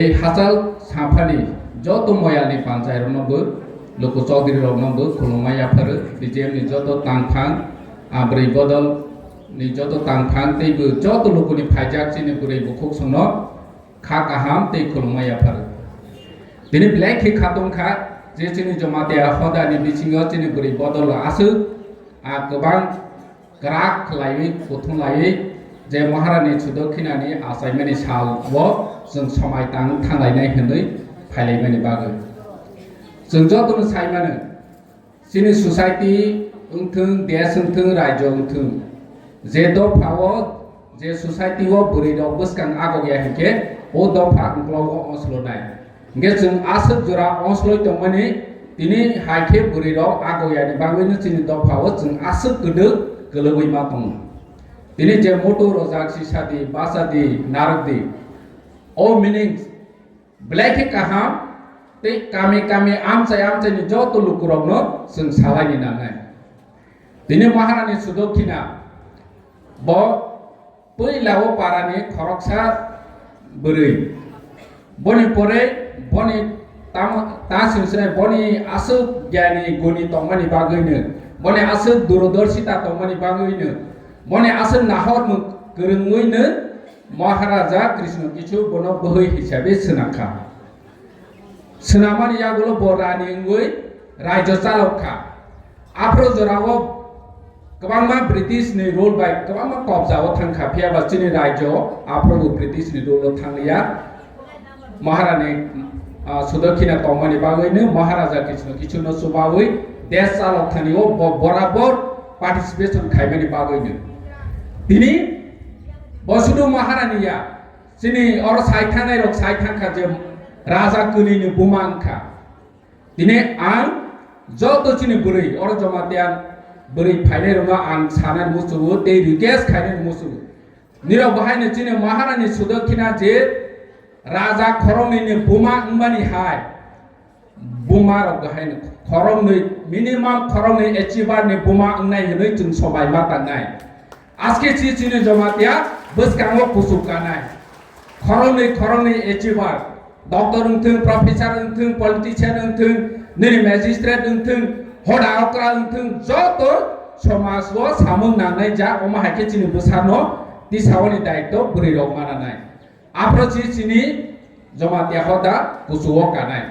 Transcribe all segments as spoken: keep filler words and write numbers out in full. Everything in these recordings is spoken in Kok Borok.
Tei hachal samphani joto moyalni panchai rokno bo, luku chaudhuri rokno bo khulumma yapharo, B J M ni joto tangphang, ah, bwrwi bodol ni joto tangphang tei bo joto lukuni phaijak chini bwrwi bukhuk songno kha kaham tei khulumma yapharo. Tini belai khe khatungkha je chini Jamatia hodani bisingo chini bwrwi bodol aswk, ah, kwbang kwrak khlaiwi, kuthum laiwi, je Maharani Sudokhinani achaimani sal o chwng somai tang thanglainai hwnwi phailaimani bagwi. Chwng jotono saimano, chini society wngthwng, desh wngthwng, rajyo wngthwng, je dopha o, je society o bwrwi rok bwskang agok ya hinkhe, o dopha ungklogo oslonai. Hingke chwng aswk jora onsloi tongmani, tini hai khe bwrwi rok agoyani bagwino chini dopha o chwng aswk kwdwk kwlwgwi ma tongo. Tini je moto rojak sisadi, basadi, narwkdi, o meaning belai khe kaham tei kami kami amchai amchaini joto lukurokno chwng salaini nangnai. Tini Maharani Sudokhina bo puila o parani khoroksa bwrwi. Boni pore boni tam-, ta singsinai boni aswk gyani guni tongmani bagwino, boni aswk durodorshita tongmani bagwino, boni aswk nahormung kwrwngwino Maharaja Krishna Kichu bono bwhwi hisabe swnamkha. Swnamani yagulo bo rani wngwi rajyo chalok kha. Aphro jorao kwbangma British ni rule bai kwbangma kobja o thang kha, phiya ba chini rajyo aphro bo British ni rule o thang ya. Maharani, ah, Sudokhina tongmani bagwi no Maharaja Krishna Kichu no chubawi desh chalok thani o bo borabor participation khaimani bagwi no. Tini bo sudu Maharani ya, chini oro sai thangnai rok sai thang kha je raja kwnwi ni buma wng kha. Tini ang joto chini bwrwi, oro Jamatia bwrwi phainai rokno ang sanani muchungo tei request khainani muchungo. Nirok bahaino chini Maharani Sudokhina je raja khoroknwi ni buma wngmani hai, buma rok bahaino khoroknwi, minimum khoroknwi achiever ni buma wngnai hwnwi chwng sobai ma tangnai. Aske si chini Jamatia bwskango kuchuk kanai. Khoroknwi, khoroknwi achiever, doctor wngthwng, professor wngthwng, politician wngthwng, nini magistrate wngthwng, hoda okra wngthwng, joto somaj o samung nangnai ja, omo hai khe chini bwsano tisaoni daitw bwrwi rok mananai. Aphro si chini Jamatia hoda kuchuk o kanai.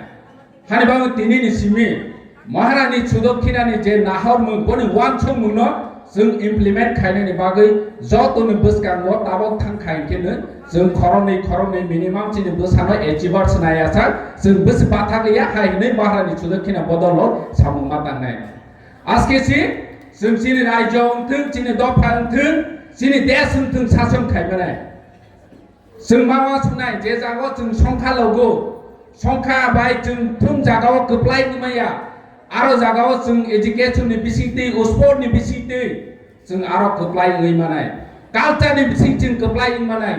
Hani bagwi tini ni simi Maharani Sudokhina ni je nahormung, boni uansukmung no chwng implement khainani bagwi jotoni bwskango tabok thang khai khe no chwng khoroknwi khoroknwi minimum chini bwsano achiever swnai ya sak chwng bwswk bathak ya hai hwnwi Maharani Sudokhina bodol o samung ma tangnai. Aske si chwng chini rajyo wngthwng, chini dopha wngthwng, chini desh wngthwng sason khai manai. Chwng ma uansuknai je jaga o chwng songkha logo, songkha bai chwng thum jaga o kwplai wngmaya, aro jaga o chwng education ni bisingtwi, sport ni bisingtwi chwng aro kwplai wngwi manai, culture ni bising chwng kwplai wngwi manai.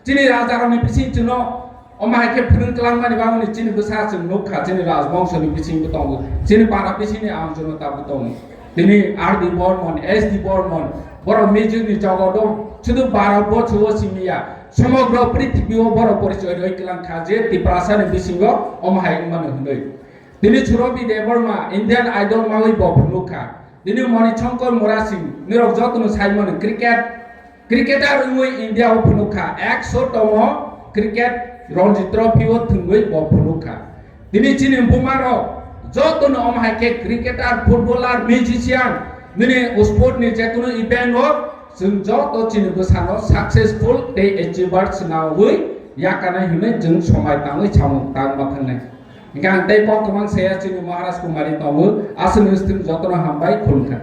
Chini raja rok ni bising chwngno omo hai khe phwrwng kwlangmani bagwi chini bwsa chwng nukha, chini rajbongso ni bisingbo tongo, chini para bisingni amchorno tabuk tongo. Tini R D Bormon, S D Bormon, borok music ni jogoto sudu Bharat borso o simi ya, somogro prithibi o borok porichoi rwi kwlang kha je Tiprasa ni bisingo omo hai wngmano hwnwi. Tini Surobi Debbarma Indian Idol mawi bo phunuk kha. Tini Moni Shankar Murasing, nirok jotono saimano cricket, cricketer wngwi India o phunuk kha, ekso tomo cricket Ranji Trophy o thwngwi bo phunuk kha. Tini chini buma rok jotono omo hai khe cricketer, footballer, musician, nini sport ni je kunu event o chwng joto chini bwsano successful tei achiever swnawi yakarnai hwnwi chwng somai tangwi samung tangma thangnai. Hingkhe ang tei kok kwbang saya chini Maharaj Kumari tongo, aswk ni swtwng jotono hambai khulumkha.